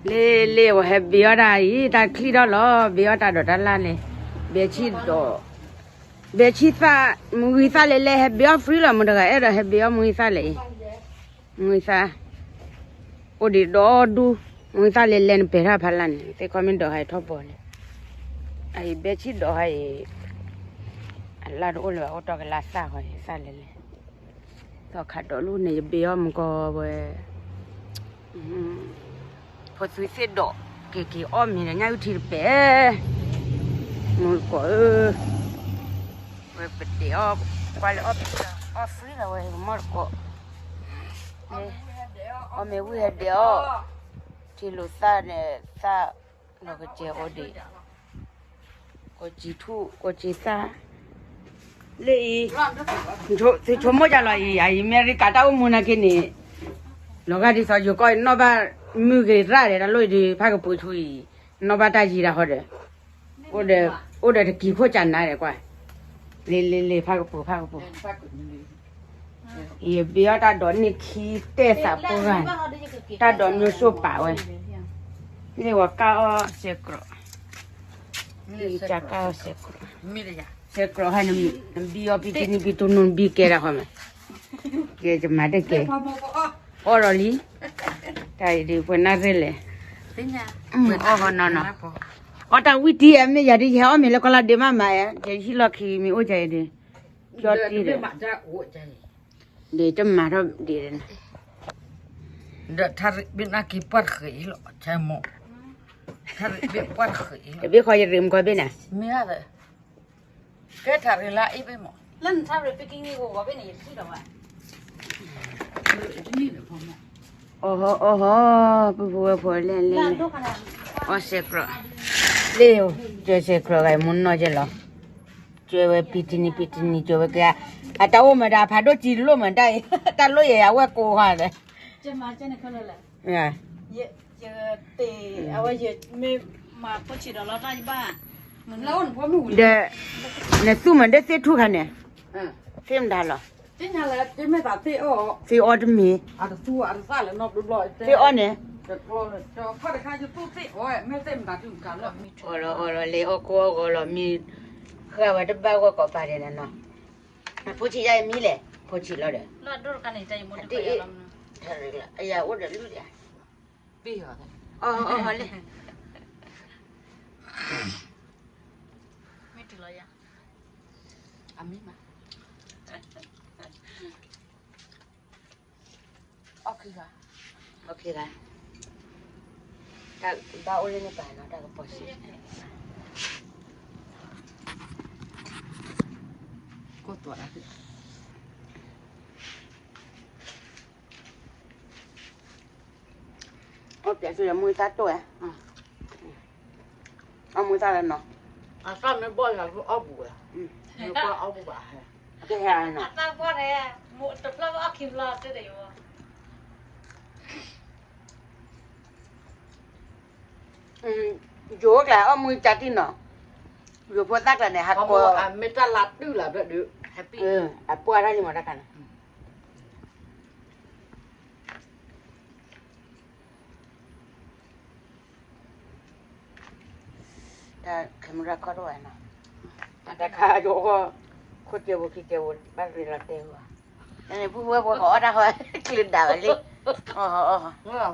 လ့လ့ ဝဲဟဲဘ့အီၣ်တၢ်အံၤ တၢ်ချံၣ်ထီၣ်လီၤ ဘ့အီၣ်တၢ်ဒိးတၢ်လၢ်လံ, ဘဲဆံၣ်ဒီး, ဘဲဆံၣ်သၣ်, မုၢ်ဂံၢ်သၣ်လဲၤလဲၤ ဟဲဘ့အီၣ် free လီၤ မတဂၤအဲၣ်ဒိးဟဲဘ့အီၣ်မုၢ်ဂံၢ်သၣ်လဲၤအံၤ, မုၢ်ဂံၢ်သၣ်, အိၣ်ဒံးဒီဒူ, မုၢ်ဂံၢ်သၣ်လဲၤလဲၤနပဲာ်ထီၣ်ဖးလၢ်န့ၣ် သ့ၣ်ခီမ့ၢ်ဒိးဟဲထီၣ်ဘီလဲၣ်, အအံၤ ဘဲဆံၣ်ဒီးဟဲအံၤ, အလၢ်တအိၣ်လၢၤဘၣ် အိၣ်တီၢ်ကလၢ်သၣ်ဃီ သၣ်လဲၤလဲၤ သီခးဒီးလူၢ်န့ၣ် ယဘ့အီၣ်မူကီဝဲ, ဖိသွံသ့ၣ်ဒီး က့ၤက့ၤအီၣ်မ့ၤဒီး ညၣ်အုၣ်ထံတပဲာ်, မူကီဧၢ, ဝဲပဒ့အီၣ်, ကွၢ်လၢအီၣ်, အီၣ် free လီၤဝဲ မီၢ်တကိး, အီၣ်မ့ၤဝံၤဟဲဒ့အီၣ်, ထံလိာ်သၣ်န့ၣ် သၣ်လီၤကစဲအိၣ်ဒံး ကိးကၠံထူၣ် ကိးကၠံသၣ်, လၢအံၤ, သုဆိကမိၣ်ဒ်လဲၣ်အံၤ အံၤ အမဲရကၤတၢ်အိၣ်မူနာ်က့န့ၣ်, လီၤဂာ်ဒ်သိး ယိၤကီၢ်နီၣ်ဘၣ်မုၢ်ဂ့ၤရၣ်ဒီး တၢ်လိၣ်အံၤဒုး ဖးကပူၤဆူအံၤ, နီၣ်ဘၣ်တၢ်ယံၤတၢ်ဟီဒီး, အိၣ်ဒီးတကံၤခိၣ်ကနၤဒီးကွၢ်, လ့လ့လ့ ဖးကပူၤ ဖးကပူၤ ယဘ့အီၣ်တၢ်ဒိးန့ၢ်ခံတဲသးပှၢ်ဂၤ, တၢ်ဒိးမ့ၢ်စိၢ်ပာ်ဝဲ, လ့ဝဲကၢ်အီၣ်စဲးကြိး, လ့ကၢ်အီၣ်စဲးကြိး, စဲးကြိးဟဲနဘံအီၣ်ပံတနံၤပံတနံၤနဘံကဲဒၣ်ဃီမး, ကဲယမၤတကဲ, အီၣ်ဒီးလံ, တၢ်အံၤဒုးပှၤနၢ်ရ့ၣ်လဲၣ်, အီၣ်ဃီနီၤနီၤ, အီၣ်တၢ်ဝံၣ်တံၢ်အမ့ၢ်ယၤဒုး ယဟဲအီၣ်မ့ၤလၢကီၢ်လၢဒ့မးမး, ယဟံၣ်လီၢ်ခံမ့ၢ်အိၣ်ယၤအံၤဒုး, ကၠီတံၢ်ဒီး ဒ်တမၤထီၣ်ဒ်န့ၣ်, ဒီးထါရံးဘ့ၣ်နၢ်က့ၤပှၢ်တဃ့အံၤလီၤ, ဆဲမိၢ်, ထါရံးဘ့ၣ်ပှၢ်တဃ့အံၤလီၤ, တဘ့ၣ်ဃီယရံးမကီဘ့ၣ်နၤ, မ့ၢ်ဧါ, ကဲထါရံးလၢအ့ၣ်ဘ့ၣ်မး, လၢနထါရံးဘ့ၣ်က့ၤန့ၣ်ဂီၤဂီၤဘ့ၣ်န့ၣ် ယထံၣ်ဒီးဝဲ အီၣ်ဟီ အီၣ်ဟီ, ပုၢ်ဖိဝဲၢ်ဖိလဲၣ်လဲၣ်လဲၣ်, အီၣ်စဲးကြိး, လ့, ကၢၤစဲးကြိးဂၤမူနီၢ်ကဲလီၤ, ကၢၤဝဲပံတနံၤပံတနံၤ ကၢၤဝဲကဲ, အတၢ်အိၣ်မးဒီး အဖးဒိၣ်ကံလိၣ်မးတၢ်အံၤ, တၢ်လိၣ်ယဲယဝဲၢ်ကိးဂၤဒီး ဒီး, နသူၣ်မးဒ်သ့ၣ်ထူၣ်ခါန့ၣ်, သ့ၣ်မတၤလီၤ, သ့ၣ်အီၣ်တမံၤ, သ့ၣ်အီၣ်န့ၣ်, အီၣ်လီၤအီၣ်လီၤလၢအီၣ်ကိးအီၣ်ဂီၤလီၤ မ့ၢ်ဃၢ်ဝဲတဘၣ်ဂီၢ်ကိးပၤဒဲးနနီၤ, ဖိဆံးယါအံၤမံလဲၣ် ဖိဆံးလီၤဒီး, အယၤအိၣ်ဒီးလုၢ်ဒၣ်, အီၣ်လံ, မ့ၢ်တုၤလီၤယၤ, အမံမး, အီၣ်ခံဂၤ, အီၣ်ခံဂၤ, တၢ်ဘၣ်အိၣ်လၢန့ၣ်ပၤနီၤ တၢ်ကပီၤစံး, ကိၢ်သွးဒၣ်, အိၣ်ပျဲၢ်သုလၢမူသၣ်တိၢ်ဧါ, အမူသၣ်လၢနီၤ, အသၣ်မ့ၢ်ဘီၣ်ယၤ အီၣ်ပူၤဝဲ, အီၣ်ပူၤဘၣ်ဟဲ, အသၣ်ဘီၣ်ထဲ, တဖျၢၣ်အီၣ်ခံဖျၢၣ်တဒၣ်ယဝဲ ယိၤကျါအီၣ်မူကၢ်တံၢ်နီၤ, ယိၤဖိသၣ်ကျါန့ၣ် ဟးကိး, မ့ၢ်တၢ်လၢတုၢ်လၢဘျၢၣ်ဒုး, အပှၢ်တၢ်လံမးတၢ်ခါန့ၣ်, တၢ် camera ခီၣ်တဝဲနီၤ, တၢ်ခါယိၤအီၣ်, ခိၣ်ကဲဝိၤခံကဲဝိၤ ဘၣ်ရ့လီၤတဲဝဲ, န့ၣ် ပုၢ်ဝဲၢ်ဖိကအီၣ်တၢ်ဃီ, ကျုးဒၣ်ဝဲလံ, အီၣ်အီၣ်